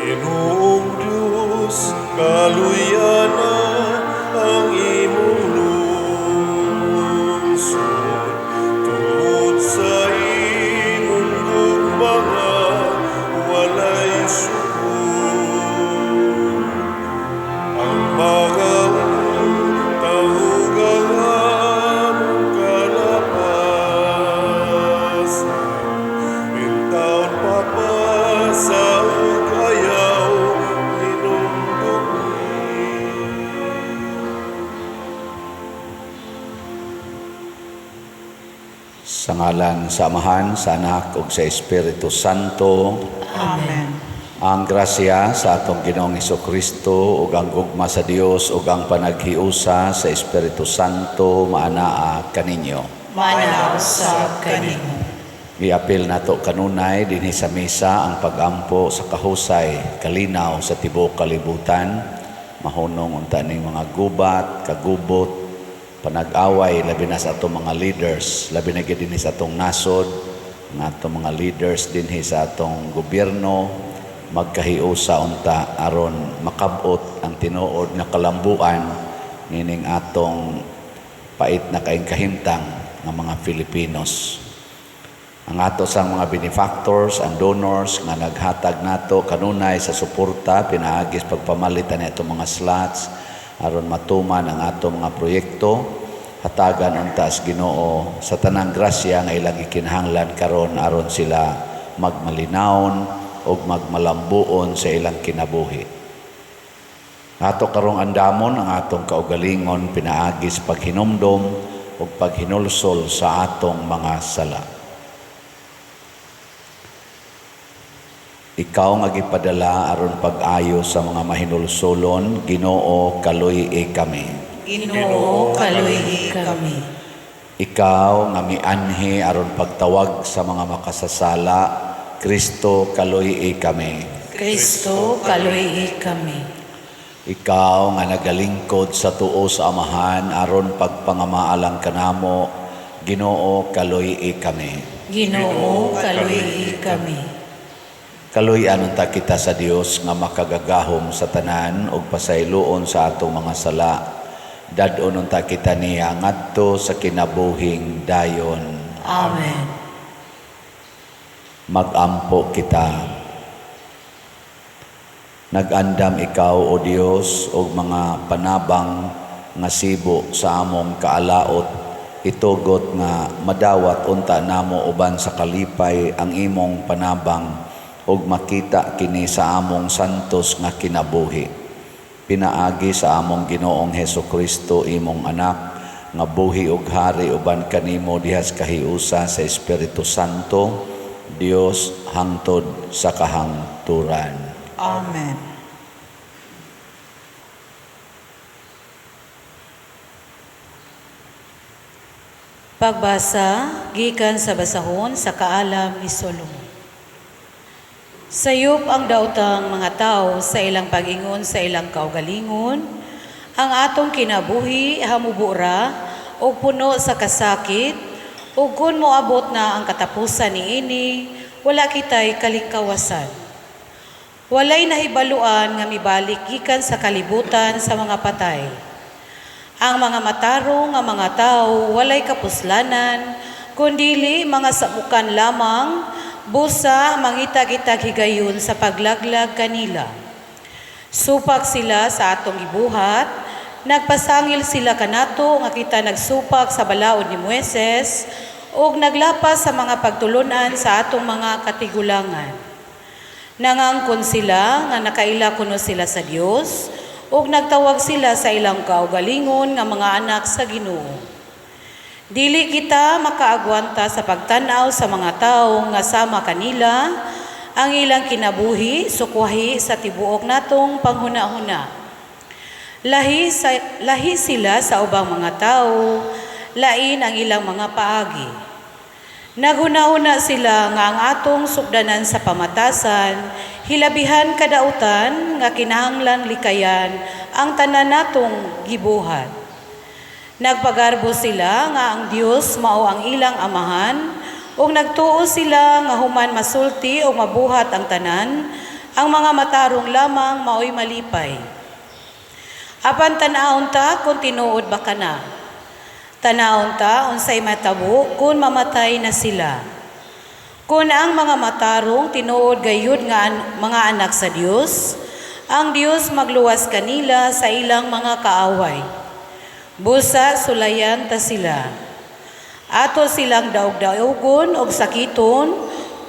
Ginoong Diyos, kaluyana ang imong lungsod tungod sa imong gugma nga walay sukod. Ang mga tawo ang among kalapasan, intawon pa pa sa ug ayaw hinumdumi. Sa ngalan sa Amahan, sa Anak ug sa Espiritu Santo. Amen. Ang grasya sa atong Ginoong Kristo ug ang gugma sa Dios ug ang panaghiusa sa Espiritu Santo maanaa kaninyo. Maanaa usab kanimo. Giapil nato kanunay dinhi sa misa ang pagampo sa kahusay, kalinaw sa tibuok kalibutan, mahunong unta ning mga gubat, kagubot, panag-away labi na sa atong mga leaders, labi na gyud dinhi sa atong nasod, ang atong mga leaders dinhi sa atong gobyerno, magkahiusa unta aron makab-ot ang tinuod nga kalambuan nining atong pait na kaing kahimtang nga mga Filipinos. Ang ato sang mga benefactors and donors nga naghatag nato kanunay sa suporta pinaagi sa pagpamalit ani atong mga slots aron matuman ang atong mga proyekto, hatagan unta sa Ginoo sa tanang grasya nga ilang gikinahanglan karon aron sila magmalinawon ug magmalambuon sa ilang kinabuhi. Ato karong andamon ang atong kaugalingon pinaagi sa paghinumdom ug paghinulsol sa atong mga sala. Ikaw nga gipadala aron pag-ayo sa mga mahinulsolon, Ginoo, kaluy-i kami. Ginoo, kaluy-i kami. Ikaw nga mianhi aron pagtawag sa mga makasasala, Kristo, kaluy-i kami. Kristo, kaluy-i kami. Ikaw nga nagalingkod sa tuo sa Amahan aron pagpangamaalang kanamo, Ginoo, kaluy-i kami. Ginoo, kaluy-i kami. Kaluy-an unta kita sa Dios nga makagagahom sa tanan ug pasayloon sa atong mga sala. Dad-on unta kita niya ngadto sa kinabuhing dayon. Amen. Magampo kita. Nag-andam ikaw, O Dios, og mga panabang nga sibo sa among kaalaot, itugot nga madawat unta namo uban sa kalipay ang imong panabang ug makita kini sa among santos nga kinabuhi. Pinaagi sa among Ginoong Hesukristo, imong anak, nga buhi ug hari uban kanimo dihas kahiusa sa Espiritu Santo, Dios hangtod sa kahangturan. Amen. Pagbasa gikan sa basahon sa kaalam ni Solomon. Sayop ang daotang mga tao sa ilang pag-ingon sa ilang kaugalingon, ang atong kinabuhi hamubura og puno sa kasakit, ug kun moabot na ang katapusan niini, wala kitay kalingkawasan. Walay nahibaluan nga mibalik gikan sa kalibutan sa mga patay. Ang mga matarong nga mga tao walay kapuslanan, kundili mga samukan lamang, busa mangita-kitag higayon sa paglaglag kanila. Supak sila sa atong gibuhat, nagpasangil sila kanato nga kita nagsupak sa balaod ni Moises, ug naglapas sa mga pagtulunan sa atong mga katigulangan. Nangangkon sila nga nakaila kuno sila sa Dios, ug nagtawag sila sa ilang kaugalingon nga mga anak sa Ginoo. Dili kita makaagwanta sa pagtan-aw sa mga tawo nga sama kanila, ang ilang kinabuhi sukwahi sa tibuok natong panghuna-huna. Lahi sila sa ubang mga tawo, lain ang ilang mga paagi. Naghunahuna sila nga ang atong sukdanan sa pamatasan, hilabihan kadautan nga kinahanglan likayan ang tanan natong gibuhat. Nagpagarbo sila nga ang Dios mao ang ilang amahan, ug nagtuo sila nga human masulti o mabuhat ang tanan, ang mga matarong lamang maoy malipay. Apan tan-awon ta kung tinuod ba kana. Tan-awon ta unsay matabo kung mamatay na sila. Kung ang mga matarong tinuod gayud nga mga anak sa Dios, ang Dios magluwas kanila sa ilang mga kaaway. Busa sulayan ta sila. Ato silang daog-daogon og sakiton,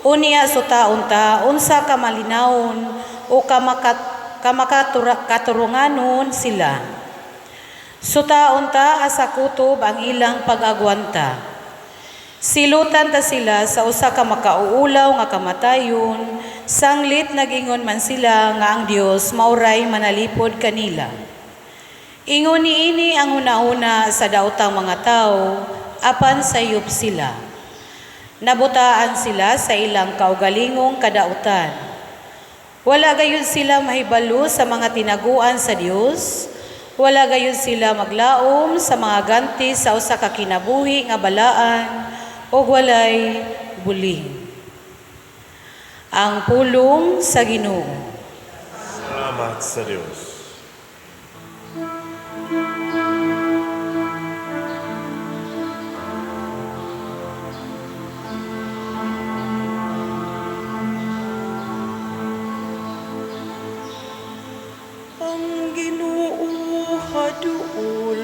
unya sutaon ta unsa ka malinawon o kamakaturunganon sila. Sutaon ta asa kutob ang ilang pag-agwanta. Silutan ta sila sa usa ka makauulaw nga kamatayon, sanglit nagingon man sila nga ang Dios mauray manalipod kanila. Ingon niini ang hunahuna sa daotang mga tawo, apan sayop sila. Nabutaan sila sa ilang kaugalingong kadautan. Wala gayud sila mahibalo sa mga tinaguan sa Dios. Wala gayud sila maglaom sa mga ganti sa usa ka kinabuhi nga balaan ug walay buling. Ang pulong sa Ginoo. Salamat sa Dios. Ang Ginoo haduol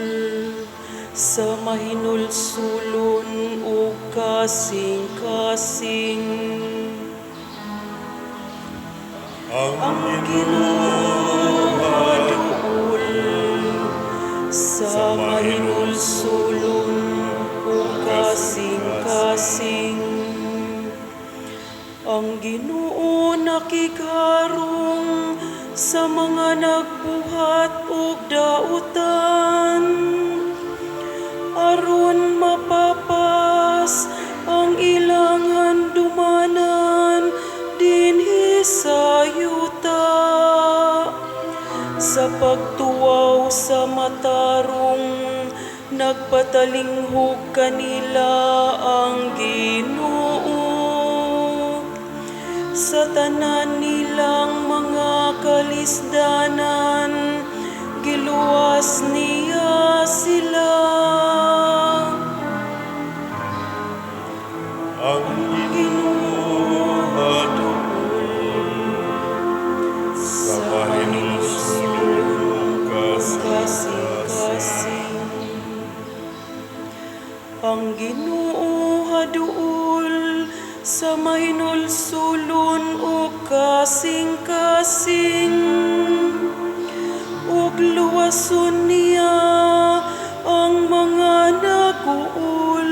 sa mahinulsulon ug kasing-kasing. Ang Ginoo haduol sa mahinulsulon ug kasing-kasing. Ang Ginoo nakigharong sa mga nagbuhat og dautan, aron mapapas ang ilang handumanan dinhi sa yuta. Sa pagtuwaw sa matarong, nagpatalinghog kanila ang Ginoo. Sa tanan nilang mga kalisdanan, giluwas niya sila. Ang Ginoo haduol sa mahinulsulon ug kasing-kasing. Kasing-kasing. Ang Ginoo haduol sa mahinulsulon ug kasing-kasing, ug luwason niya ang mga naguol.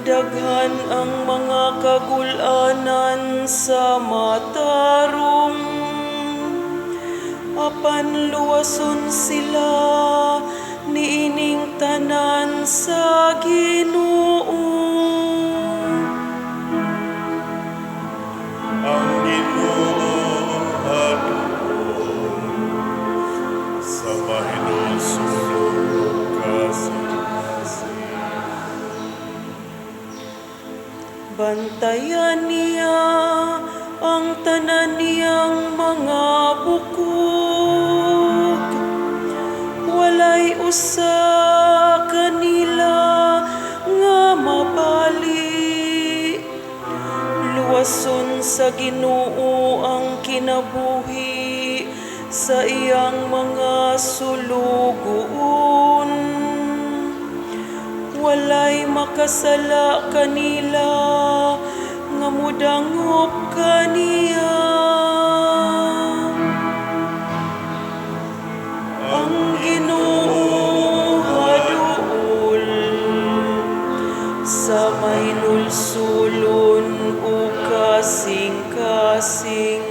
Daghan ang mga kagulanan sa matarong, apan luwason sila niining tanan sa Ginoo. Ang Ginoo haduol sa mahinulsulon ug kasing-kasing. Bantayan niya ang tanan niyang mga bukog. Walay usa kanila nga mabali. Luwason sa Ginoo ang kinabuhi sa iyang mga sulugoon. Walay makasala kanila nga mudangop kaniya. Ang Ginoo haduol sa mahinulsulon ug kasing-kasing.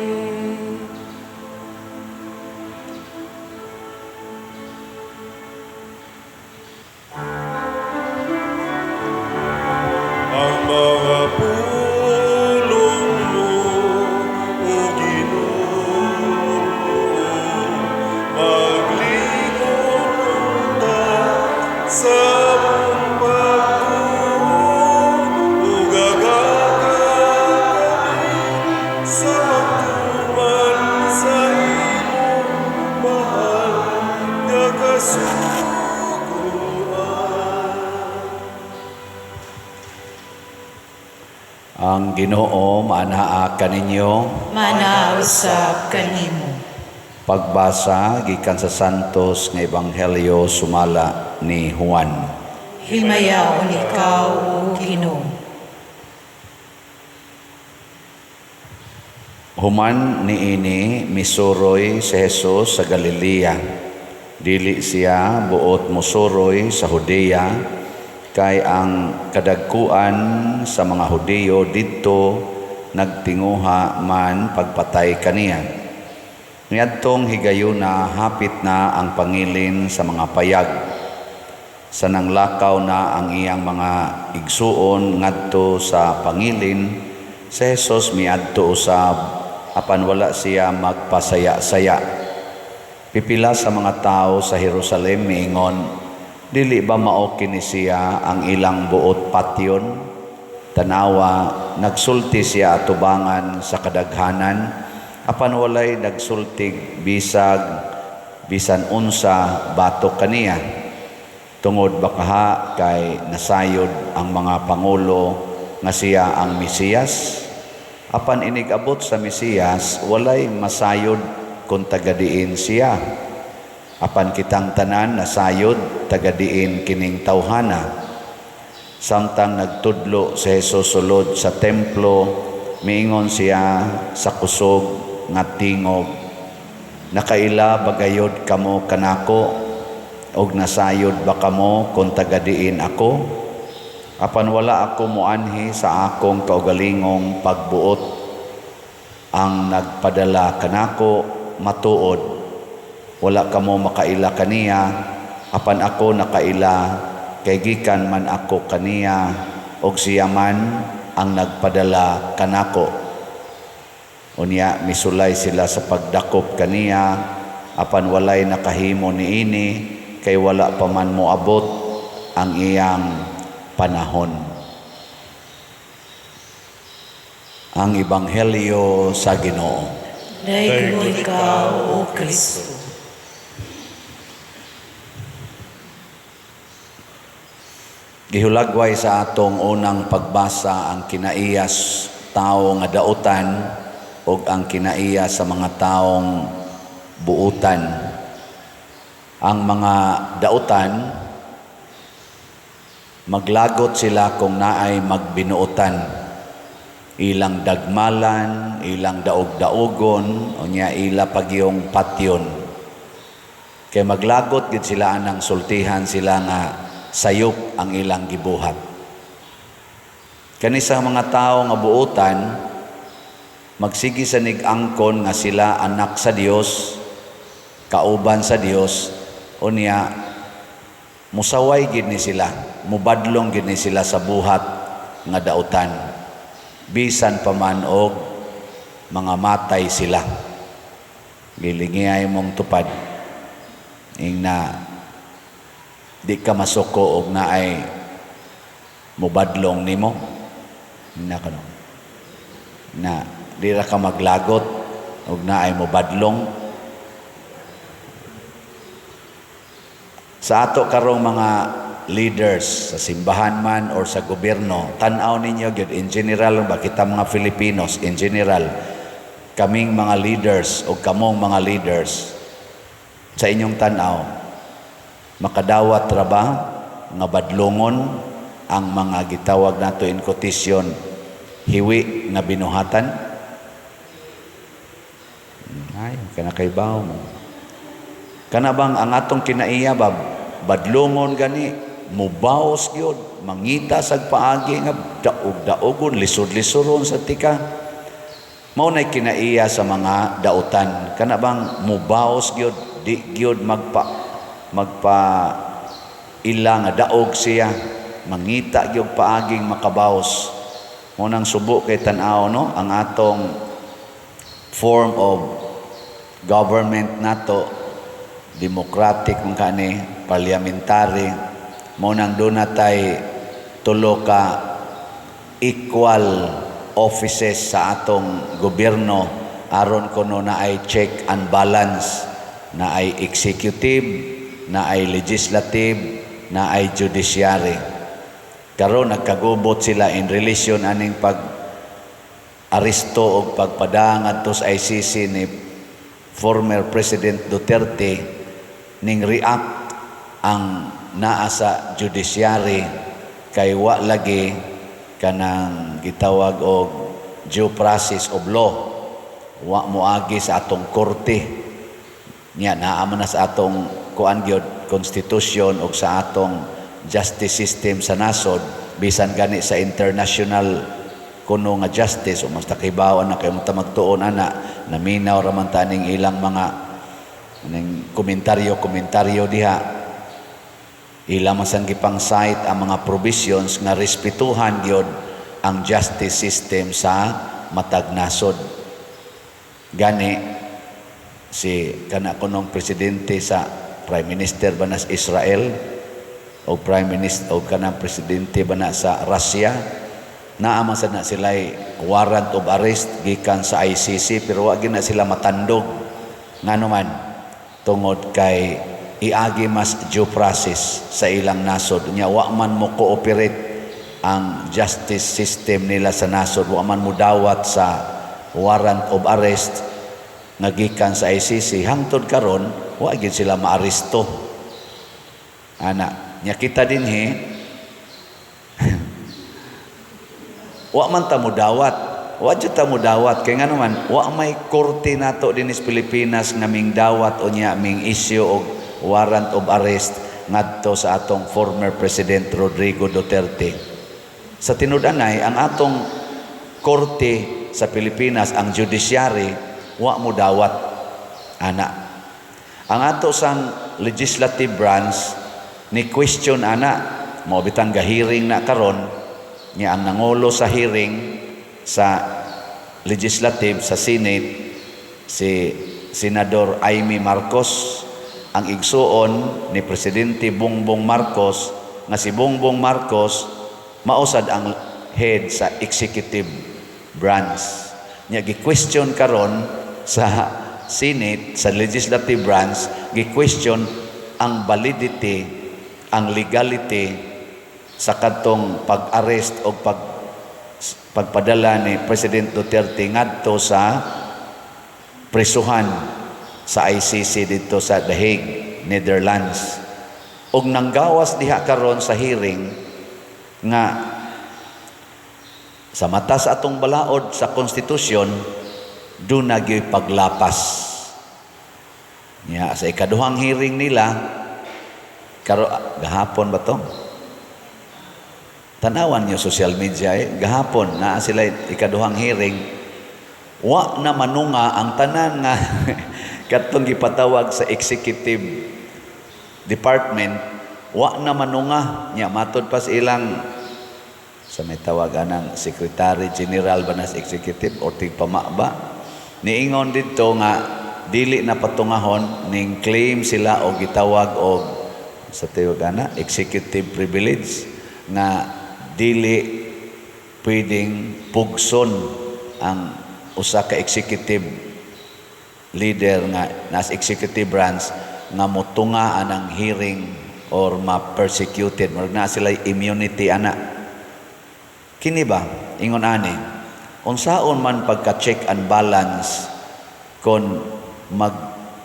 Ang Ginoo maanaa kaninyo. Maanaa usab kanimo. Pagbasa gikan sa Santos nga Ebanghelyo sumala ni Juan. Himayaon ikaw, O Ginoo. Human niini misuroy si Jesus sa Galilea. Dili siya buot mosuroy sa Judea kay ang kadagkuan sa mga Hudiyo didto nagtinguha man pagpatay kaniya. Niadtong higayuna hapit na ang pangilin sa mga payag. Sa nanglakaw na ang iyang mga igsuon ngadto sa pangilin, si Jesus miadto usab apan wala siya magpasaya-saya. Pipila sa mga tao sa Jerusalem miingon, dili ba mao kini siya ang ilang buot patyon? Tanawa, nagsulti siya atubangan sa kadaghanan, apan walay nagsultig bisag bisan unsa batok kaniya. Tungod bakaha kay nasayod ang mga pangulo nga siya ang Mesiyas? Apan inig-abot sa Mesiyas, walay masayod kung tagadiin siya. Apan kitang tanan nasayod tagadiin kining tawhana. Samtang nagtudlo si Jesus sulod sa templo, miingon siya sa kusog nga tingog, nakaila bagayod kamo kanako og nasayod ba kamo kung tagadiin ako? Apan wala ako moanhi sa akong kaugalingong pagbuot. Ang nagpadala kanako matuod, wala kamo makaila kaniya, apan ako nakaila kay gikan man ako kaniya og siya man ang nagpadala kanako. Unya misulay sila sa pagdakop kaniya, apan walay nakahimo niini kay wala pa man moabot ang iyang panahon. Ang Ebanghelyo sa Ginoo. Daigom ikaw, O Kristo. Gihulagway sa atong unang pagbasa ang kinaiyas tao nga dautan ug ang kinaiya sa mga taong buutan. Ang mga dautan, maglagot sila kung naay magbinuotan. Ilang dagmalan, ilang daog-daogon, unya ila pagyong patyon. Kay maglagot gid sila anang sultihan sila nga sayop ang ilang gibuhat. Kani sa mga tao nga buotan, magsigi sa nig-angkon nga sila anak sa Dios, kauban sa Dios, unya musaway gid ni sila, mubadlong gid ni sila sa buhat nga dautan. Bisan pa man og mga matay sila. Gilingiyay mong tupad. Ingna di ka masuko og naay mubadlong nimo. Ingna kano. Na di ra ka maglagot og naay mubadlong. Sa ato karong mga leaders sa simbahan man or sa gobyerno, tan-aw ninyo gyud in general ba kita mga Filipinos in general, kaming mga leaders o kamong mga leaders sa inyong tan-aw, makadawat ra ba nga badlongon ang mga gitawag nato in quotation hiwi nga binuhatan? Ay, kana kay bawo mo. Kana bang ang atong kinaiya ba badlongon gani, mubaos gyud, mangita sag paagi nga daog-daogon, lisod-lisoron sa tika. Mao nay kinaiya sa mga dautan. Kana bang mubaos gyud, di gyud magpa ila nga daog siya, mangita gyud paaging makabaos. Mao nang subo kay tan-aw no ang atong form of government nato, democratic man kani, parliamentary. Mao nang doon natay tulo ka equal offices sa atong gobyerno aron kuno naay check and balance, naay executive, naay legislative, naay judiciary. Karon nagkagubot sila in relation aning pag aresto og pagpadala ngadto sa ICC ni former President Duterte, ning react ang naa sa judiciary kay wa lagi kanang gitawag og due process of law, wa moagi sa atong korte niya. Naa man na sa atong kuan gyud, constitution og sa atong justice system sa nasod, bisan gani sa international kuno nga justice o mas takibaw na kay mo magtuon ana, naminaw ra man taning ilang mga ning komentaryo komentaryo diha. Ila man sang gipang cite ang mga provisions nga respetuhan gyud ang justice system sa matag nasod. Gani si kana kunong presidente sa prime minister ba na sa Israel o prime minister o kanang presidente ba na sa Russia, naa man sad na sila warrant of arrest gikan sa ICC, pero wa gyud na sila matandog. Ngano man? Tungod kay iagi mas due process sa ilang nasod nya. Wa man mo cooperate ang justice system nila sa nasod, wa man mo dawat sa warrant of arrest nga gikan sa ICC. Hangtod karon wa gyud sila maaresto ana nya. Kita dinhi, wa man ta dawat, wa jud ta dawat kay ngano man, wa may korte nato dinhi sa Pilipinas nga ming dawat o nya ming issue og warrant of arrest ngadto sa atong former President Rodrigo Duterte. Sa tinud-anay, ang atong korte sa Pilipinas, ang judiciary, wa mo dawat ana. Ang ato sang legislative branch ni question ana. Mao bitang gahearing na karon nya. Ang nangulo sa hearing sa legislative sa Senate si Senador Imee Marcos, ang igsuon ni Presidente Bongbong Marcos, nga si Bongbong Marcos mao sad ang head sa executive branch nya. Gi-question karon sa Senate, sa legislative branch, gi-question ang validity, ang legality sa kadtong pag-arrest o pagpadala ni President Duterte ngadto sa prisuhan sa ICC dito sa The Hague, Netherlands. Og nanggawas diha karon sa hearing nga sa mata sa atong balaod sa konstitusyon, duna gyoy paglapas. Nya sa ikaduhang hearing nila karo gahapon ba to? Tanawan niyo social media eh. Gahapon naa sila ikaduhang hearing. Wa na manunga ang tanan nga katong gipatawag sa executive department, wa na manunga nya. Matod pa sa ilang sa may tawag anang secretary general ba na sa executive or tigpama ba, niingon didto nga dili na patungahon ning claim sila og gitawag og sa tawag ana executive privilege, nga dili pwedeng pugson ang usa ka executive leader nga nas executive branch nga motunga anang hearing or ma-persecuted. Murag na sila immunity ana. Kini ba, ingon ani, unsaon man pagka check and balance kon mag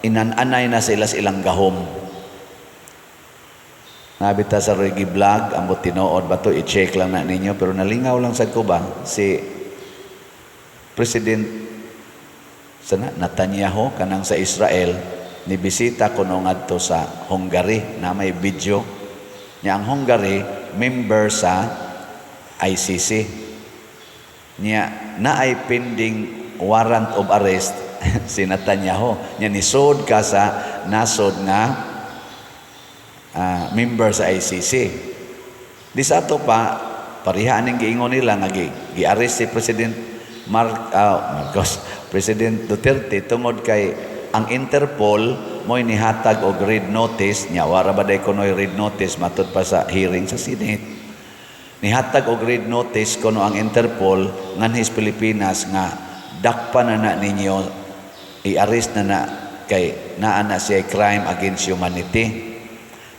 inan-anay na sila sa ilang gahom? Nabita sa Roy Vlog, ambot tinuod ba to, i-check lang na ninyo, pero nalingaw lang sad ko ba, si President sana Netanyahu kanang sa Israel ni bisita kuno ngadto sa Hungary na may video niya. Ang Hungary member sa ICC niya. Naay pending warrant of arrest si Netanyahu niya, nisod ka sa nasod nga member sa ICC. Di sa ato pa pareha ning giingon nila nga gi-arrest si President Marcos, President Duterte, tungod kay ang Interpol mo'y nihatag og red notice nya. Wara ba day kunoy red notice matud pa sa hearing sa Senate? Nihatag og red notice kuno ang Interpol nganhis Pilipinas nga dakpa na na ninyo, i-arrest na na kay naa na siya crime against humanity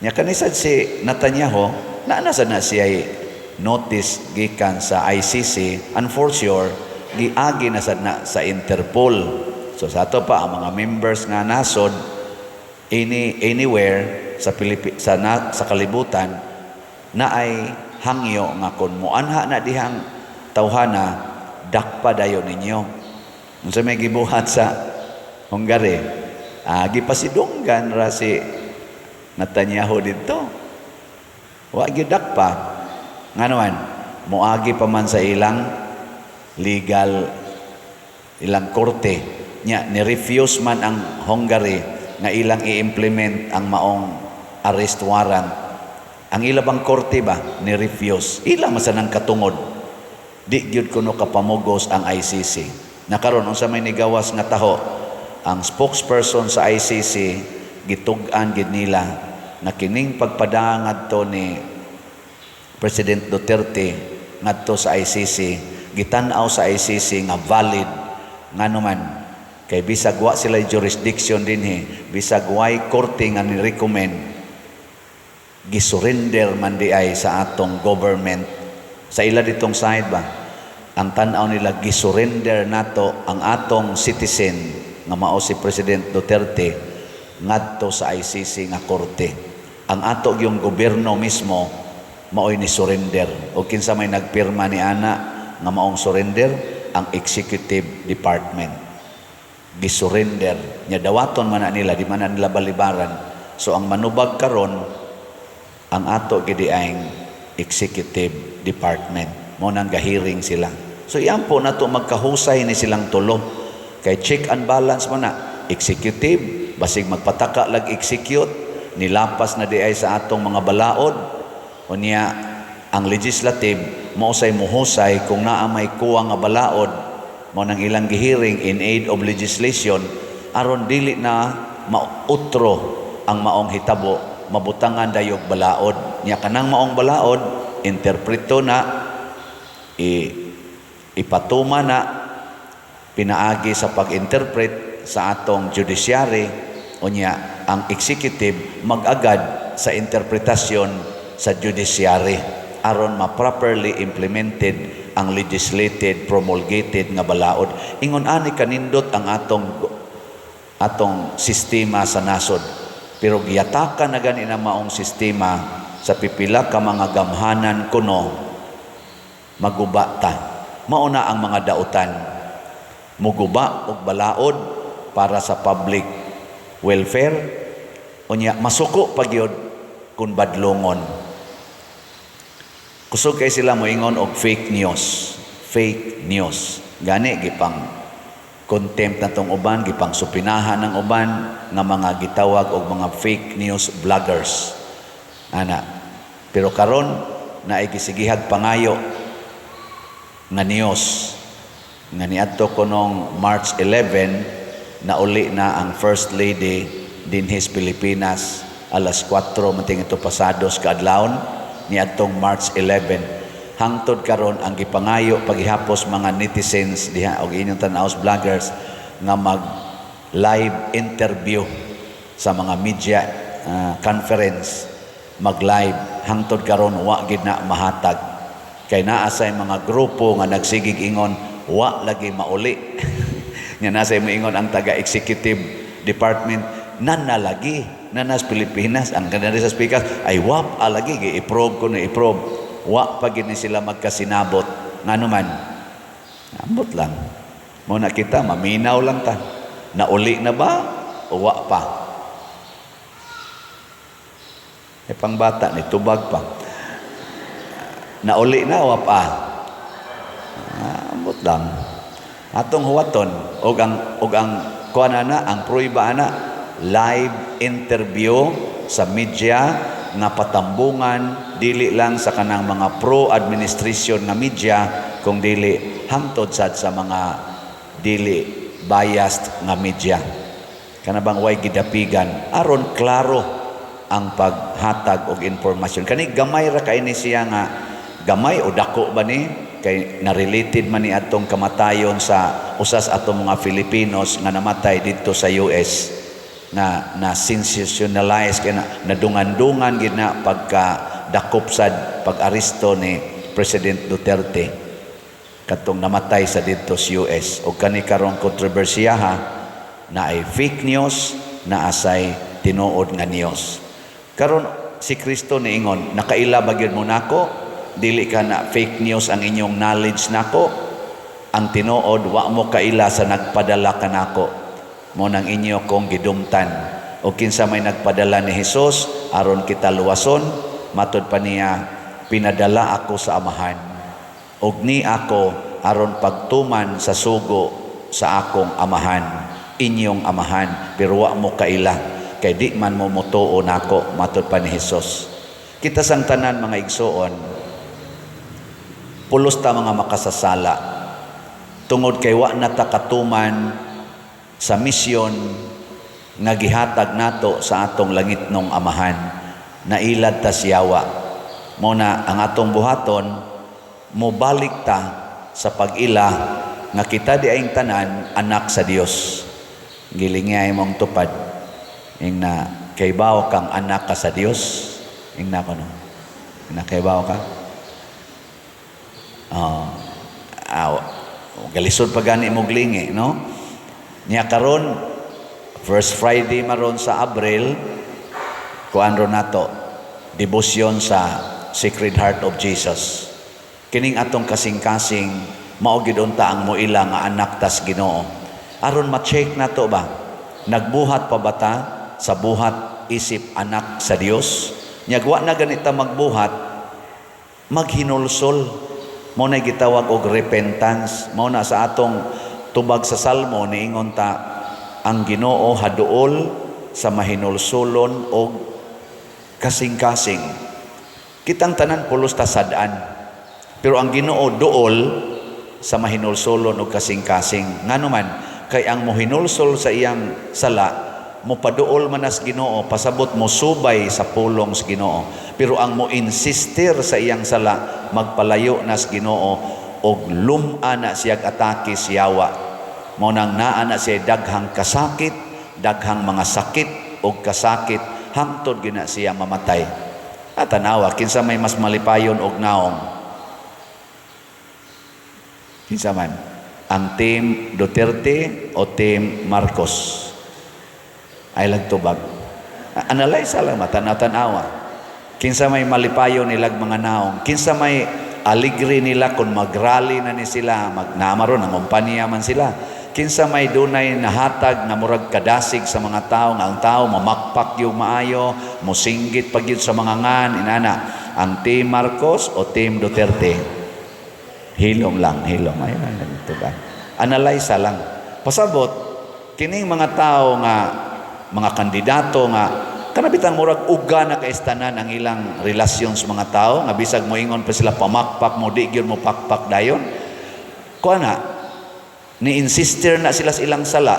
nya. Kanisad si Netanyahu, naa na sad na siya notice gikan sa ICC, and for sure Giagi na sad na sa Interpol. So sa ato pa ang mga members nga nasod anywhere sa Pilipi, sa na, sa kalibutan na ay hangyo nga kon moanha na dihang tawhana, dakpa dayon ninyo. Unsa may gibuhat sa Hungary? Gipasidunggan ra si Netanyahu didto. Wa gyud dakpa. Ngano man moagi pa man sa ilang legal, ilang korte nya, ni-refuse man ang Hungary nga ilang i-implement ang maong arrest warrant. Ang ila bang korte ba ni-refuse? Ila man sa nang katungod di gyud kuno kapamugos ang ICC. Na karon, unsa may nigawas nga taho? Ang spokesperson sa ICC, gitug-an gid nila na kining pagpadanga ngadto ni President Duterte ngadto sa ICC, gitan-aw sa ICC nga valid. Ngano man kay bisag wa sila jurisdiction dinhi, bisag way korte nga ni-recommend, gisurrender man di ay sa atong government. Sa ila ditong side ba, ang tan-aw nila, gisurrender nato ang atong citizen nga mao si President Duterte ngadto sa ICC nga korte. Ang ato yung gobyerno mismo maoy ni surrender. O kinsa may nagpirma ni ana nga maong surrender? Ang executive department. Gisurrender nya, dawaton man na nila, di man na nila balibaran. So ang manubag karon, ang ato gidi ang executive department mo nang gahiring sila. So iyan po nato, magkahusay ni silang tulo kay check and balance mo na. Executive, basig magpataka lag execute, nilapas na di ay sa atong mga balaod. Unya ang legislative mao say muhusay kung naa may kuwang nga balaod, mo nang ilang gihiring in aid of legislation aron dili na mautro ang maong hitabo, mabutangan dayog balaod nya. Kanang maong balaod, interpreto na, ipatuma na pinaagi sa pag-interpret sa atong judiciary. Unya ang executive mag-agad sa interpretasyon sa judiciary aron ma-properly implemented ang legislated, promulgated nga balaod. Ingon ani kanindot ang atong atong sistema sa nasod, pero giyatakan na gani na maong sistema sa pipila ka mga gamhanan kuno, maguba ta. Mao na ang mga dautan, muguba og balaod para sa public welfare. Unya masuko pa gyud kun badlongon. Kusog kay sila moingon og fake news. Fake news gani, gipang contempt na tong uban, gipang supinahan ng uban nga mga gitawag og mga fake news vloggers ana. Pero karon naay gisigihag pangayo nga news nga niadto ko nung March 11, nauli na ang First Lady dinhi sa Pilipinas, alas 4 mating ito pasados kaadlawon niadtong March 11. Hangtod karon, ang gipangayo paghihapos mga netizens diha og inyong tan-aw vloggers nga mag live interview sa mga media conference, mag live, hangtod karon wa gid na mahatag kay naa say mga grupo nga nagsigig ingon wa lagi mauli nga nasa moingon ang taga executive department na lagi na nas Pilipinas. Ang kanari sa speaker ay wa pa lagi, gi-approve ko na i-approve, wa pa gid ni sila magkasinabot. Ngano man, ambot lang mo na, kita maminaw lang ta, nauli na ba o wa pa. Eh, pangbata ni tubag pa, nauli na, wa pa? Ambot lang, atong huwaton. Og ang kuan ana, ang pruiba ana, live interview sa media nga patambungan, dili lang sa kanang mga pro administration nga media, kung dili hangtod sad sa mga dili biased nga media, kana bang way gidapigan, aron klaro ang paghatag og impormasyon. Kani gamay ra kay ni siya nga gamay o dako ba ni, kay na-related man ni atong kamatayon sa usas atong mga Filipinos nga namatay didto sa US nga na sensationalize kay na nadungan-dungan gid na pagka dakop sad pag-aresto ni President Duterte. Katong namatay sa didto sa US. O kani karong kontrobersiyaha na ay fake news, na asay tinuod nga news. Karon si Kristo niingon, "Nakaila ba gyud mo nako? Dili ka na fake news ang inyong knowledge nako. Ang tinuod, wa mo kaila sa nagpadala kanako. Mo nang inyo kong gidumtan." O kinsa may nagpadala ni Hesus aron kita luwason? Matod pa niya, "Pinadala ako sa Amahan. Og ni ako aron pagtuman sa sugo sa akong Amahan, inyong Amahan, pero wa mo kaila kay di man mo motuo nako," matod pa ni Hesus. Kita sang tanan, mga igsuon, pulos ta mga makasasala tungod kay wa na ta katuman sa misyon nga gihatag nato sa atong langitnong Amahan. Nailad ta siyawa. Mo na ang atong buhaton, mobalik ta sa pag-ila nga kita di ayng tanan anak sa Dios. Gilingi mong tupad. Ing na kaybaw kang anak ka sa Dios. Ing na kono. Ing na kaybaw ka. Oh, aw, galisod pa gani mo glingi, no? Nya karon first Friday maron sa Abril, kuan ron nato, debosyon sa Sacred Heart of Jesus. Kining atong kasing-kasing mao gid unta ang moila nga anak tas Ginoo. Aron ma-check nato ba, nagbuhat pa ba ta sa buhat isip anak sa Dios? Nya wa na ganita magbuhat, maghinulsol. Mao na gitawag og repentance. Mao na sa atong tubag sa Salmo, niingon ta, ang Ginoo haduol sa mahinulsulon og kasing-kasing. Kitang tanan pulos ta sad-an. Pero ang Ginoo duol sa mahinulsulon og kasing-kasing. Ngano man, kay ang mohinulsol sa iyang sala, mopaduol man as Ginoo, pasabot mo subay sa pulong sa Ginoo. Pero ang mo insister sa iyang sala, magpalayo nas Ginoo og lum-a na siyag atake siyawa. Mao nang naa na siya daghang kasakit, daghang mga sakit og kasakit hangtod gina siya mamatay. At tanawa, kinsa may mas malipayon og naong? Kinsa man? Ang Team Duterte o Team Marcos? Ay lagtubag. Analyze lang, matanaw-tanawa. Kinsa may malipayon nilag mga naong? Kinsa may aligre nila kung magrally na ni sila, magnamaron, ang kumpanya man sila? Kinsa may dunay nahatag nga murag kadasig sa mga tao, nga ang tao mamakpak yung maayo, musinggit pag yun sa mga ngan, inana? Ang Team Marcos o Team Duterte? Hilom lang, hilom. Ay, ay, ba? Analyze lang. Pasabot, kining mga tao nga mga kandidato nga kanabitang murag uga na kaistanan ang ilang relasyon sa mga tao nga bisag moingon pa sila pamakpak mo, di gyud mo pakpak dayon. Kuha na ni insister na sila sa ilang sala,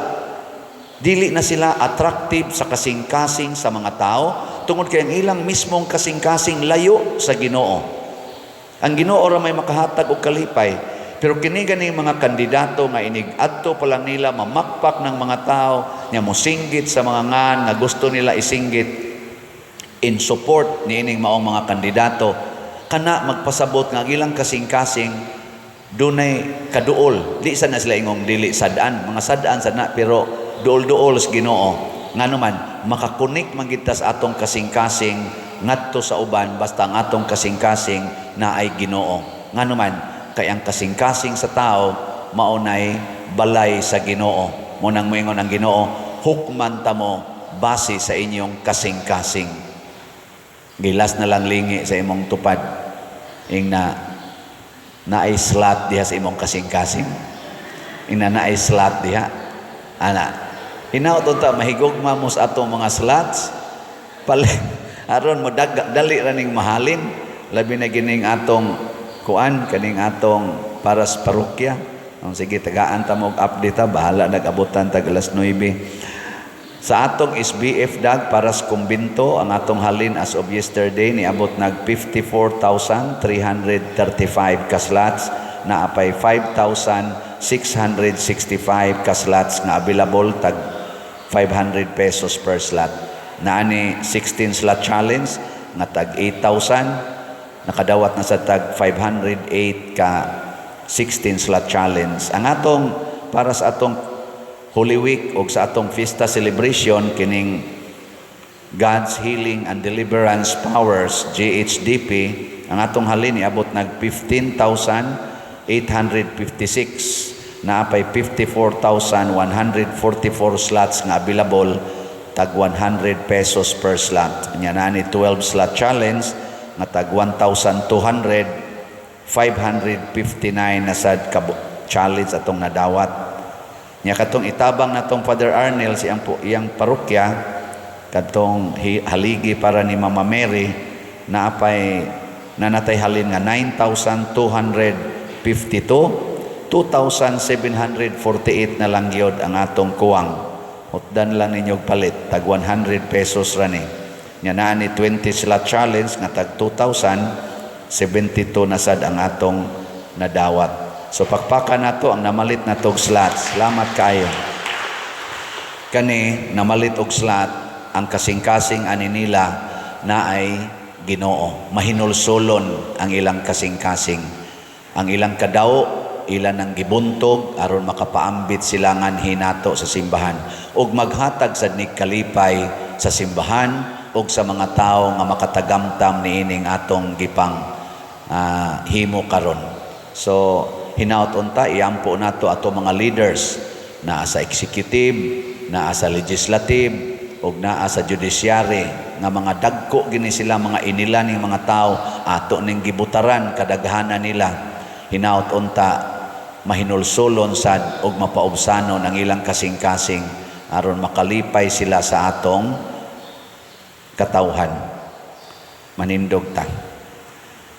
dili na sila attractive sa kasing-kasing sa mga tao tungod kay ang ilang mismong kasing-kasing layo sa Ginoo. Ang Ginoo ra may makahatag og kalipay. Pero kini gani mga kandidato nga inig adto pa lang nila mamakpak ng mga tao nya mosinggit sa mga ngan nga gusto nila isinggit in support niining maong mga kandidato, kana magpasabot nga ang ilang kasing-kasing dunay kaduol. Di sa na sila ingong dili sad-an, mga sad-an sa na, pero duol-duol sa Ginoo. Ngano man, makakunik man gid ta sa atong kasing-kasing ngadto sa uban basta ang atong kasing-kasing na ay Ginoo. Ngano man, kay ang kasing-kasing sa tao mao nay balay sa Ginoo. Mo nang moingon ang Ginoo, "Hukman ta mo base sa inyong kasing-kasing." Gilas na lang lingi sa imong tupad. Ing na naay slot diha sa imong kasing-kasing. Ing na naay slot diha. Ana, hinaut unta mahigugma mo sa atong mga slots. Pali, aron mo dali ra ning mahalin, labi na gining atong kuan, kaning atong para sa parokya. Ang sige, tagaan ta mo og update ha, bahala nag-abutan tag alas 9. Sa atong SBF dag para sa kumbinto, ang atong halin as of yesterday niabot nag 54,335 ka slots, na apay 5,665 ka slots nga available, tag 500 pesos per slot. Naani 16 slot challenge nga tag 8,000, nakadawat na sa tag 508 ka 16 slot challenge. Ang atong para sa atong Holy Week o sa atong fiesta celebration, kining God's Healing and Deliverance Powers, GHDP, ang atong halin iabot nag 15,856, naa pay 54,144 slots nga available, tag 100 pesos per slot. Nya naa ni 12 slot challenge nga tag 1,200, 559 na sad ka challenge atong nadawat. Nya katong itabang natong Father Arnel siyang po iyang parokya, katong haligi para ni Mama Mary, naa pay nanatay halin nga 9,252, 2,748 na lang gyud ang atong kuwang. Hutdan lang ninyo og palit, tag 100 pesos ra ni. Nya naa ni 20 slot challenge nga tag 2,072 na sad ang atong nadawat. So pakpakan nato ang namalit na tog slots. Salamat kaayo. Kani namalit og slot, ang kasing-kasing ani nila na ay Ginoo. Mahinulsolon ang ilang kasing-kasing. Ang ilang kadaw, ilan ang gibuntog aron makapaambit sila nganhi nato sa simbahan ug maghatag sad ni kalipay sa simbahan ug sa mga tawo nga makatagamtam niining atong gipang himo karon. So hinaut unta iampo nato ato mga leaders naa sa executive, naa sa legislative ug naa sa judiciary, nga mga dagko gini sila, mga inila ning mga tao, ato ning gibutaran kadaghanan nila. Hinaut unta mahinulsolon sad ug mapaubsanon ang ilang kasing-kasing aron makalipay sila sa atong katawhan. Manindog ta.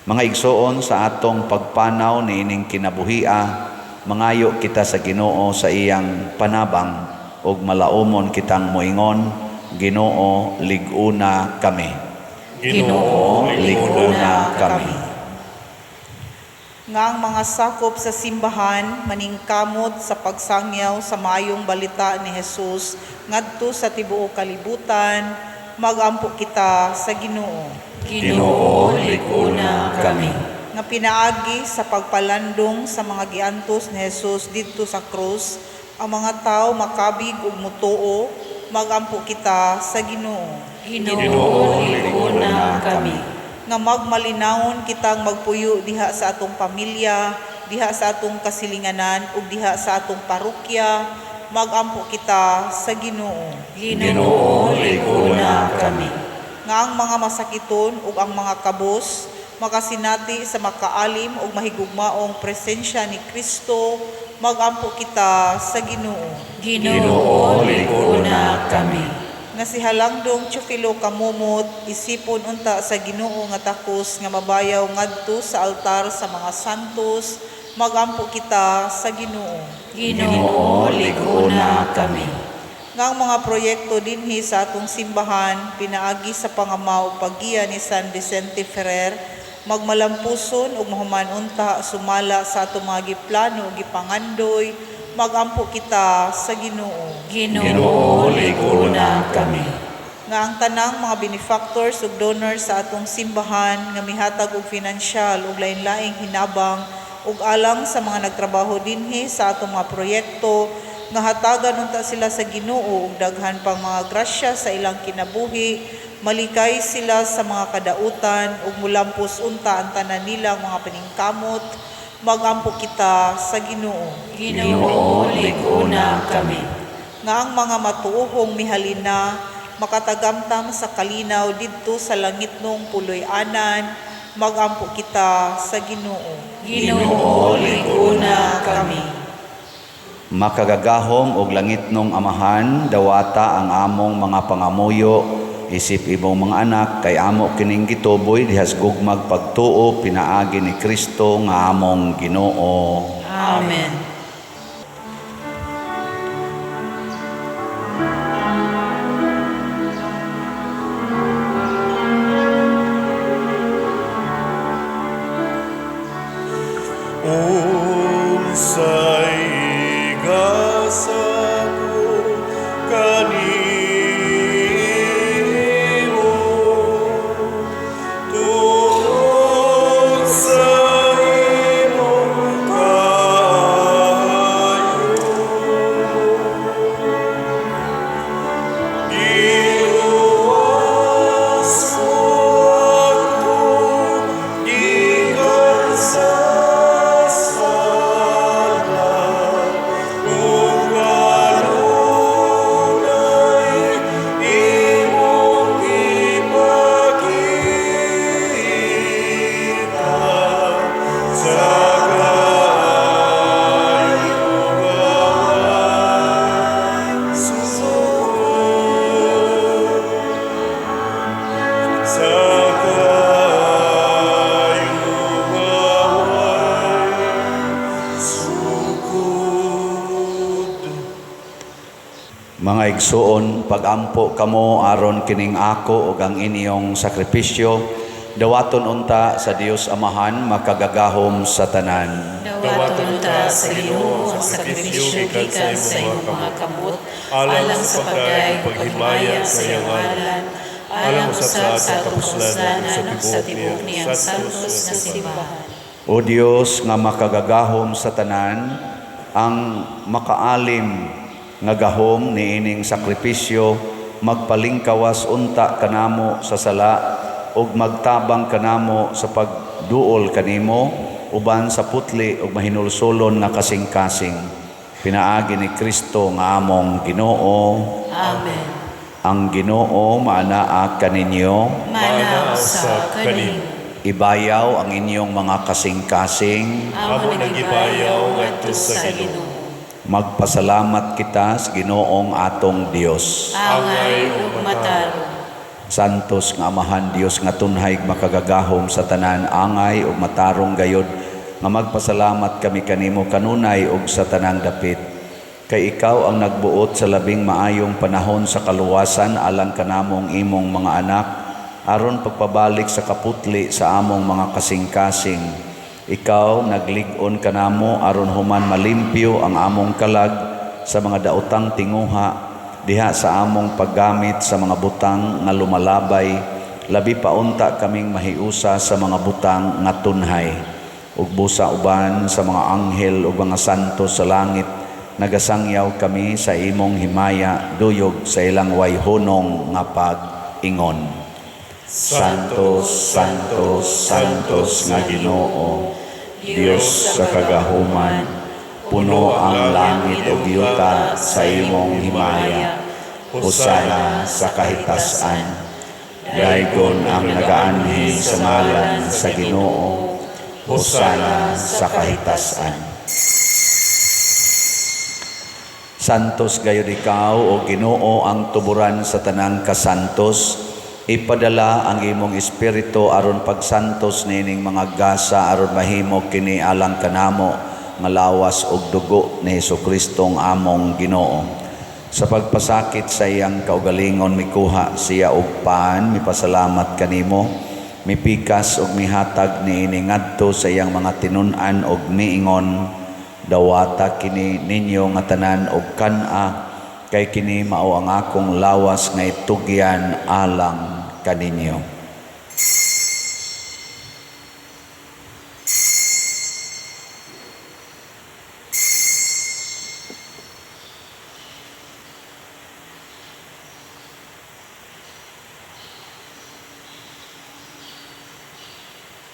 Mga igsoon, sa atong pagpanaw niining kinabuhia, mangayo kita sa Ginoo sa iyang panabang ug malaumon kitang moingon, "Ginoo, lig-una kami." Ginoo, lig-una kami. Nga ang mga sakop sa simbahan maningkamot sa pagsangyaw sa maayong balita ni Jesus ngadto sa tibuok kalibutan, magampo kita sa Ginoo. Ginoo, lig-una kami. Nga pinaagi sa pagpalandong sa mga giantos ni Jesus didto sa krus, ang mga tao makabig ug mutuo, magampo kita sa Ginoo. Ginoo, lig-una kami. Nga magmalinawon kitang magpuyo diha sa atong pamilya, diha sa atong kasilinganan ug diha sa atong parokya, magampo kita sa Ginoo. Ginoo, lig-una kami. Nga ang mga masakiton ug ang mga kabos makasinati sa makaalim ug mahigugmaong presensya ni Kristo, magampo kita sa Ginoo. Ginoo, lig-una kami. Nga si Halangdong Teofilo Camomot isipon unta sa Ginoo nga takos nga mabayaw ngadto sa altar sa mga santos, magampo kita sa Ginoo. Ginoo, lig-una kami. Nga ang mga proyekto dinhi sa atong simbahan pinaagi sa pangamaw ug paggiya ni San Vicente Ferrer magmalampuson ug mahuman unta sumala sa atong mga giplano ug gipangandoy, magampo kita sa Ginoo. Ginoo, lig-una kami. Nga ang tanang mga benefactors ug donors sa atong simbahan nga mihatag og finansyal ug lain-laing hinabang ug alang sa mga nagtrabaho dinhi sa atong mga proyekto, nga hatagan unta sila sa Ginoo og daghan pang mga grasya sa ilang kinabuhi, malikay sila sa mga kadautan ug mulampos unta ang tanan nilang mga paningkamot, magampo kita sa Ginoo. Ginoo, lig-una kami. Nga ang mga matuohong mihalina makatagamtam sa kalinaw didto sa langitnong puloy-anan, magampo kita sa Ginoo. Ginoo, lig-una kami. Makagagahom og langitnong Amahan, dawata ang among mga pangamuyo isip imong mga anak, kay amo kining gituboy dihas gugmag pagtuo pinaagi ni Kristo nga among Ginoo. Amen. Unsay gasa ko kanimo tungod sa imong Mga igsuon, pagampo kamo aron kining ako ug ang inyong sakripisyo dawaton unta sa Dios Amahan makagagahom sa tanan. Dawaton unta sa Ginoo ang sakripisyo gikan sa imong mga kamot, alang sa pagdayeg ug paghimaya sa iyang ngalan, alang usab sa atong kapuslanan ug sa tibuok niyang santos nga simbahan. O Dios nga makagagahom sa tanan, ang makaalim nga gahom niining sakripisyo magpalingkawas unta kanamo sa sala ug magtabang kanamo sa pagduol kanimo uban sa putli ug mahinulsolon nga kasing-kasing, pinaagi ni Kristo nga among Ginoo. Amen. Ang Ginoo maanaa kaninyo. Maanaa usab kanimo. Ibayaw ang inyong mga kasing-kasing. Amo nagibayaw ngadto sa Ginoo. Magpasalamat kita sa Ginoong atong Dios. Angay ug matarong. Santos nga Amahan, Dios nga tunhay makagagahom sa tanan, angay ug matarong gayod nga magpasalamat kami kanimo kanunay ug sa tanang dapit. Kay ikaw ang nagbuot sa labing maayong panahon sa kaluwasan alang kanamong imong mga anak, aron pagpabalik sa kaputli sa among mga kasing-kasing. Ikaw naglig-on kanamo aron human malimpyo ang among kalag sa mga daotang tinguha diha sa among paggamit sa mga butang nga lumalabay, labi pa unta kaming mahiusa sa mga butang nga tunhay. Ug busa uban sa mga anghel ug mga santo sa langit, nagasangyaw kami sa imong himaya duyog sa ilang wayhunong nga pag-ingon. Santo, Santo, Santos nga Ginoo, Dios sa kagahuman, puno ang langit ug yuta sa imong himaya. Hosana sa kahitasan. Daygon ang nagaanhi sa ngalan sa Ginoo. Hosana sa kahitasan. Santos gayud ikaw, o Ginoo, ang tuburan sa tanang kasantos. Ipadala ang imong espiritu aron pagsantos nining mga gasa aron mahimo kini alang kanamo nga lawas ug dugo ni Hesukristo among Ginoo. Sa pagpasakit sa iyang kaugalingon, mikuha siya og pan, mipasalamat kanimo, mipikas ug mihatag niini ngadto sa iyang mga tinun-an ug miingon: "Dawata kini ninyo nga tanan og kan-a, kay kini mao ang akong lawas nga itugyan alang kaninyo."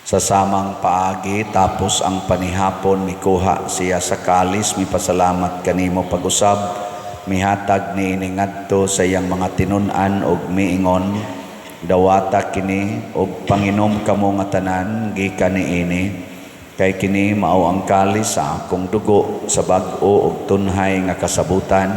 Sa samang paagi, tapos ang panihapon, mikuha siya sa kalis, mipasalamat kanimo pag-usab, mihatag niini ngadto sa iyang mga tinun-an ug miingon: "Dawata kini ug panginom kamo nga tanan gikan niini, kay kini mao ang kalis sa akong dugo sa bag-o ug tunhay nga kasabutan,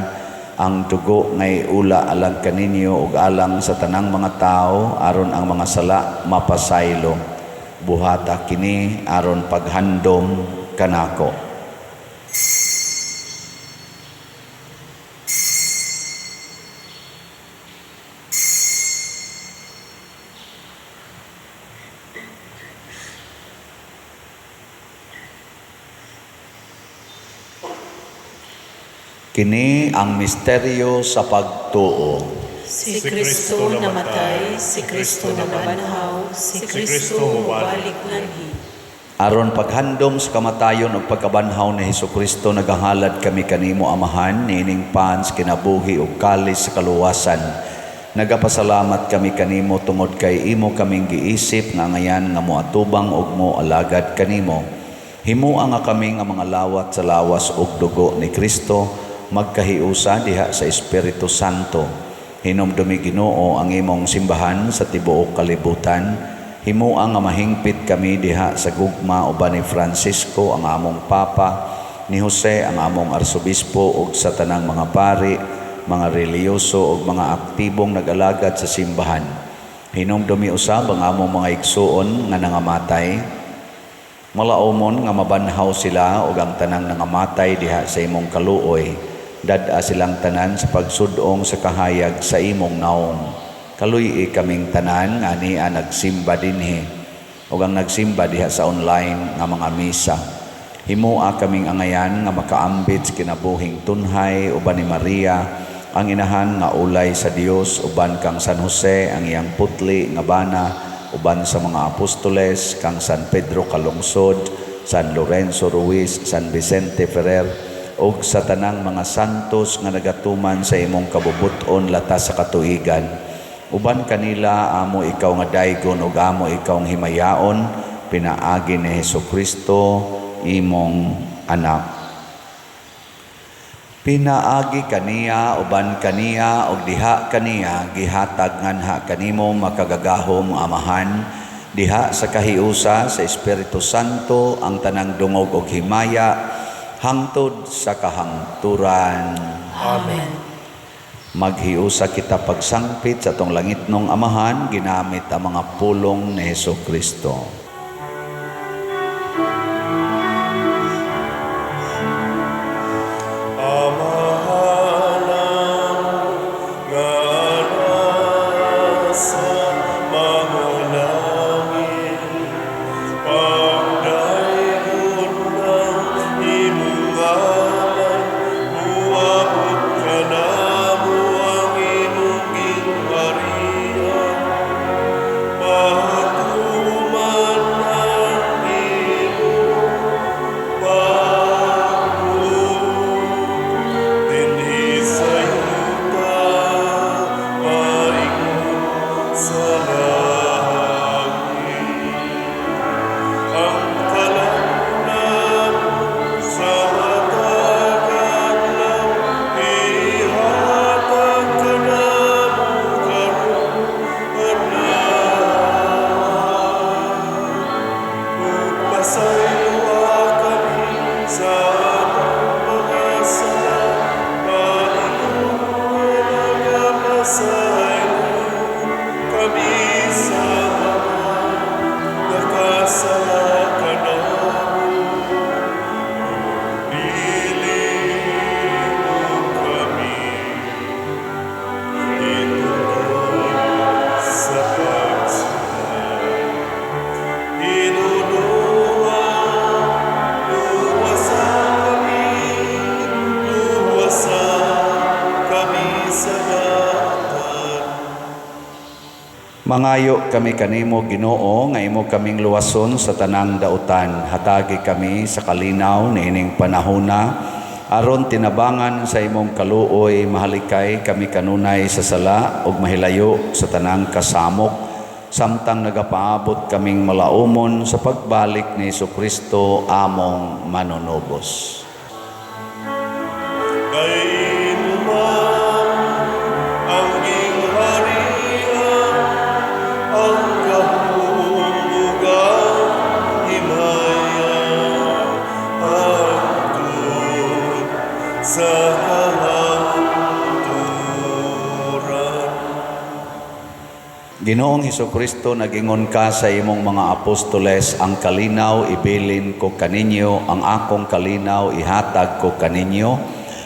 ang dugo nga iula alang kaninyo ug alang sa tanang mga tawo aron ang mga sala mapasaylo. Buhata kini aron paghandom kanako." Kini ang misteryo sa pagtuo. Si Kristo namatay, si Kristo nabanhaw, si Kristo mobalik nganhi. Aron paghandom sa kamatayon ug pagkabanhaw ni Hesukristo, nagahalad kami kanimo, Amahan, niining pan sa kinabuhi ug kalis sa kaluwasan. Nagapasalamat kami kanimo tungod kay imo kaming giisip nga ngayan nga moatubang ug moalagad kanimo. Himoa nga kami nga mga lawat sa lawas ug dugo ni Kristo magkahiusa diha sa Espiritu Santo. Hinumdumi, Ginoo, ang imong simbahan sa tibuok kalibutan. Himoa nga mahingpit kami diha sa gugma uban ni Francisco ang among Papa, ni Jose ang among Arsobispo ug sa tanang mga pari, mga relihiyoso ug mga aktibong nag-alagad sa simbahan. Hinumdumi usab ang among mga igsuon nga nangamatay. Malaumon nga mabanhaw sila ug ang tanang nangamatay diha sa imong kaluoy. Dad-a silang tanan sa pagsudong sa kahayag sa imong naong. Kaluy-i kaming tanan nga ania nagsimba dinhi ug ang nagsimba diha sa online nga mga misa. Himoa kaming angayan nga makaambit sa kinabuhing tunhay uban ni Maria, ang inahan nga ulay sa Dios, uban kang San Jose ang iyang putli nga bana, uban sa mga apostoles, kang San Pedro Calungsod, San Lorenzo Ruiz, San Vicente Ferrer, ug sa tanang mga santos nga nagatuman sa imong kabubut-on latas sa katuigan. Uban kanila amo ikaw nga daygon ug amo ikaw nga himayaon pinaagi ni Hesus Kristo imong anak. Pinaagi kaniya, uban kaniya ug diha kaniya, gihatag nganha kanimo makagagahom nga Amahan diha sa kahiusa sa Espiritu Santo ang tanang dungog ug himaya hangtod sa kahangturan. Amen. Maghiusa kita pagsangpit sa atong langitnong Amahan ginamit ang mga pulong ni Hesus Kristo. Amahan nga nasa mga langit, pagdaygon ang imong ngalan, muabot kanamo ang imong gingharian, matuman ang imong pagbuot dinhi sa yuta maingon sa langit. Ang kalamon namo sa matag adlaw ihatag kanamo karong adlaw. Ug pasayloa kami sa among mga sala, maingon nga nagapasaylo kami sa mga nakasala kanamo. Dili mo kami itugyan sa pagsulay. Hinunua, luwasa kami, luwasa kami sa daotan. Mangayo kami kanimo, Ginoo, nga imo kaming luwason sa tanang dautan. Hatagi kami sa kalinaw niining panahona aron tinabangan sa imong kaluoy mahalikay kami kanunay sa sala ug mahilayo sa tanang kasamok samtang nagapaabot kaming malaumon sa pagbalik ni Kristo among manunubos. Kay imo man ang gingharian, ang gahom ug ang himaya, hangtod sa kahangturan. Ginoong Hesukristo, nagingon ka sa imong mga apostoles, "Ang kalinaw ibilin ko kaninyo, ang akong kalinaw ihatag ko kaninyo."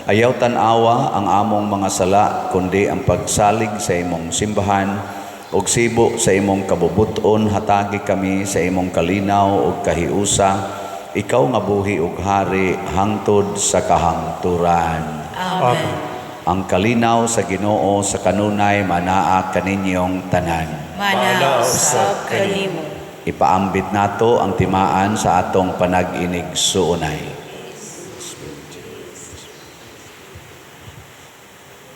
Ayaw tan-awa ang among mga sala, kundi ang pagsalig sa imong simbahan, ug sibo sa imong kabubuton, hatagi kami sa imong kalinaw ug kahiusa, ikaw nga buhi ug hari hangtod sa kahangturan. Amen. Ang kalinaw sa Ginoo sa kanunay manaa kaninyong tanan. Mana usab kanimo. Ipaambit nato ang timaan sa atong panag-inigsuonay.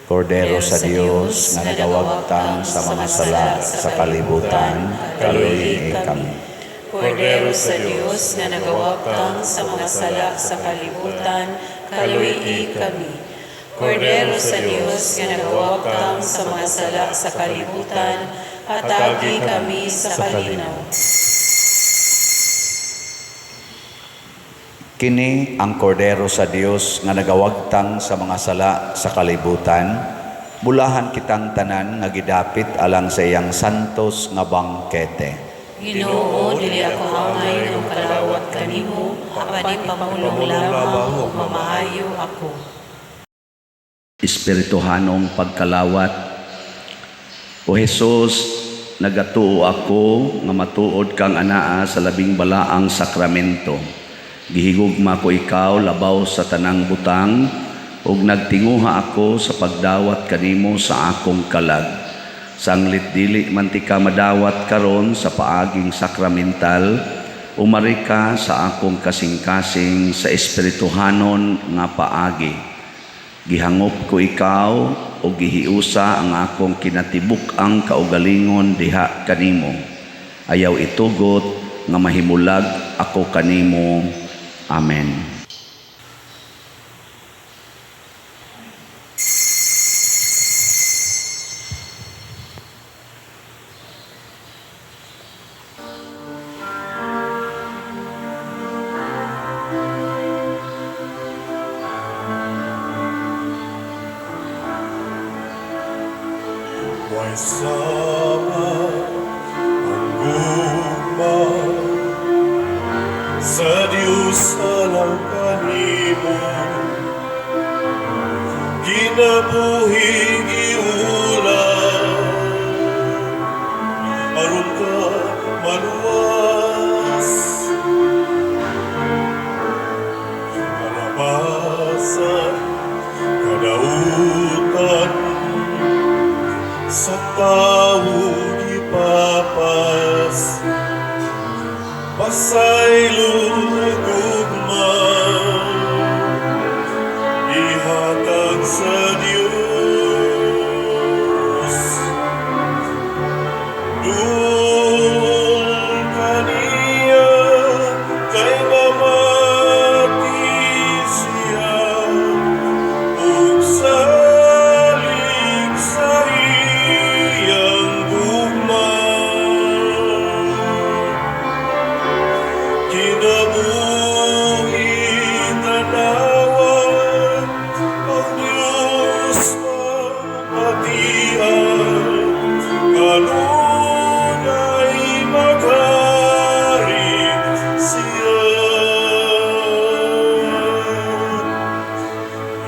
Kordero sa Dios nga nagawagtang sa mga sala sa kalibutan, kaluy-i kami. Kordero sa Dios nga nagawagtang sa mga sala sa kalibutan, kaluy-i kami. Kordero sa Dios nga nagawagtang sa mga sala sa kalibutan, hatagi kami sa kalinaw. Kini ang Kordero sa Dios nga nagawagtang sa mga sala sa kalibutan. Bulahan kitang tanan nga gidapit alang sa iyang santos nga bangkete. Ginoo, dili ako angay nga makalawat kanimo, apan ipamulong lamang ug mamaayo ako. Espirituhanong pagkalawat. O Hesus, nagatuo ako nga matuod kang anaa sa labing balaang sakramento. Gihigugma ko ikaw labaw sa tanang butang ug nagtinguha ako sa pagdawat kanimo sa akong kalag. Sanglit dili man tika madawat karon sa paaging sakramental, umari ka sa akong kasing-kasing sa espirituhanon nga paagi. Gihangop ko ikaw o gihiusa ang akong kinatibuk-ang kaugalingon diha kanimo. Ayaw itugot nga mahimulag ako kanimo. Amen. Way sama ang gugma sa Diyos alang kanimo, kinabuhi giulam aron ka maluwas. Kalabasan, kadautan sa tao gipapas, pasaylo gugma ihatag sa Dios. Duol kaniya kay namati siya ug salig sa iyang gugma. Kinabuhi tanawa ang Diyos mabatian, kanunay maghari siya.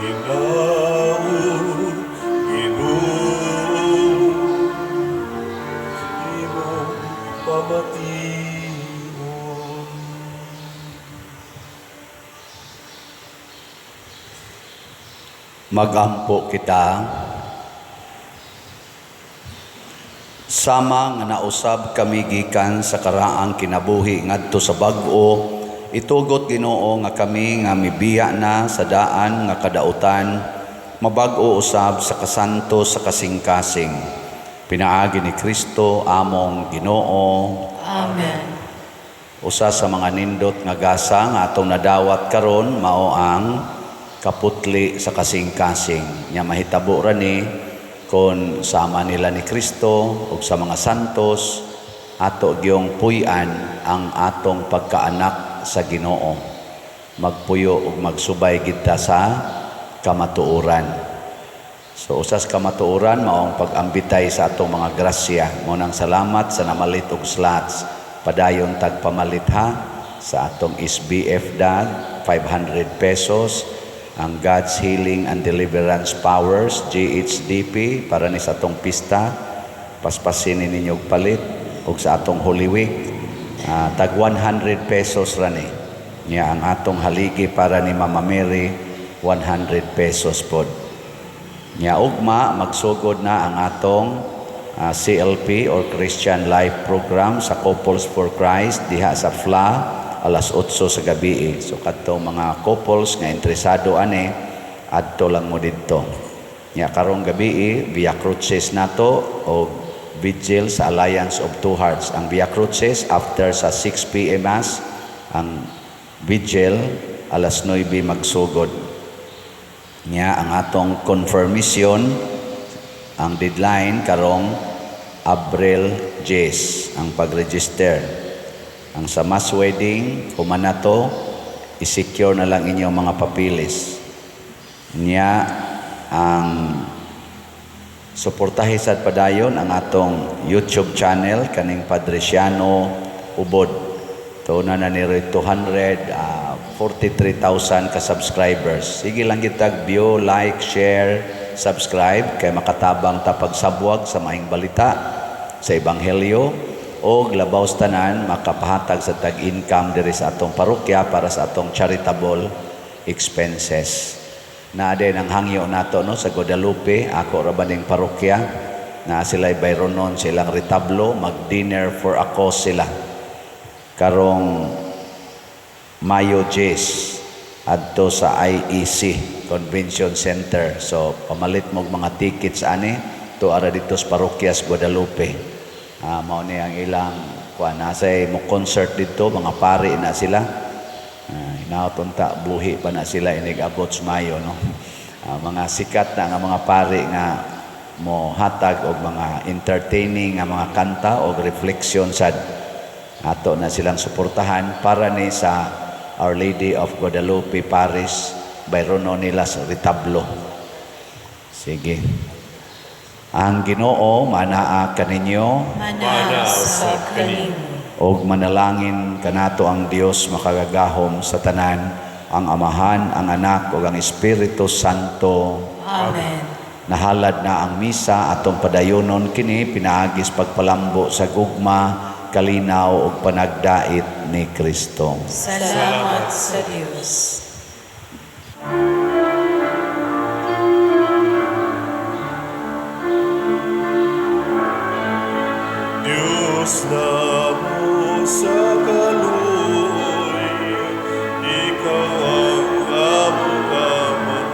Hinaot, Ginoo, imong pamation. Magampo kita. Sama nga nausab kami gikan sa karaang kinabuhi ngadto sa bag-o, itugot, Ginoo, nga kami nga mibiya na sa daan nga kadautan mabag-o usab sa kasanto sa kasing-kasing. Pinaagi ni Kristo among Ginoo. Amen. Usa sa mga nindot nga gasa nga atong nadawat karon mao ang kaputli sa kasing-kasing. Nya mahitabo ra ni kon sama nila ni Kristo ug sa mga santos ato gyong puy-an ang atong pagkaanak sa Ginoo. Magpuyo ug magsubay kita sa kamatuoran. So usas kamatuoran mao ang pag-ambitay sa atong mga grasya. Mao nang salamat sa namalit og slots. Padayon tag pamalit ha sa atong SBF dag 500 pesos, ang God's Healing and Deliverance Powers GHDP para ni sa atong pista, paspasin ninyo og palit, ug sa atong Holy Week tag 100 pesos ra ni. Nya ang atong haligi para ni Mama Mary 100 pesos pod. Nya ugma magsugod na ang atong CLP or Christian Life Program sa Couples for Christ diha sa FLA alas 8 sa gabi. So kadto mga couples nga interesado ani, adto lang mo didto. Nya karong gabi Via Crucis nato og vigil sa Alliance of Two Hearts. Ang Via Crucis after sa 6 p.m. Mass, ang vigil alas 9 magsugod. Nya ang atong confirmation, ang deadline karong Abril 10 ang pag-register. Ang sa mass wedding, human na to, i-secure na lang inyong mga papilis. Nya ang suportahi sad padayon ang atong YouTube channel kaning Padre Siano Ubod. Tuo na na ni 243,000 ka subscribers. Sige lang kitag view, like, share. Subscribe kay makatabang ta pagsabwag sa maayong balita sa ebanghelyo o labaw sa tanan makapahatag sa tag-income diri sa atong parokya para sa atong charitable expenses. Naa din ang hangyo nato, no, sa Guadalupe, ako ra ba ning parokya na sila bayronon sa ilang retablo, mag-dinner for a cause sila karong Mayo 10 adto sa IEC Convention Center. So pamalit mo og mga tickets ani to ara dito sa parokya sa Guadalupe. Mao ni ang ilang kuan, nasa mo concert dito, mga pari na sila. Hinaot unta buhi pa na sila inig abot sa Mayo, no. Mga sikat na nga mga pari nga mo hatag og mga entertaining nga mga kanta og reflection sad, ato na silang suportahan para ni sa Our Lady of Guadalupe Parish, bayrono nila sa retablo. Sige. Ang Ginoo manaa kaninyo. Manaa usab kanimo. Og manalangin kanato ang Dios makagagahom sa tanan, ang Amahan, ang Anak ug ang Espiritu Santo. Amen. Nahalad na ang misa, atong padayonon kini pinaagis pagpalambo sa gugma, kalinaw ug panagdait ni Kristo. Salamat sa Dios. Diyos namo sa kaluoy, Ikaw ang among Amahan,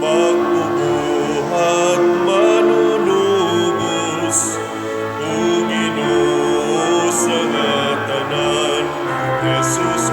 Magbubuhat manunubos, O Ginoo sa nga tanan, Jesus.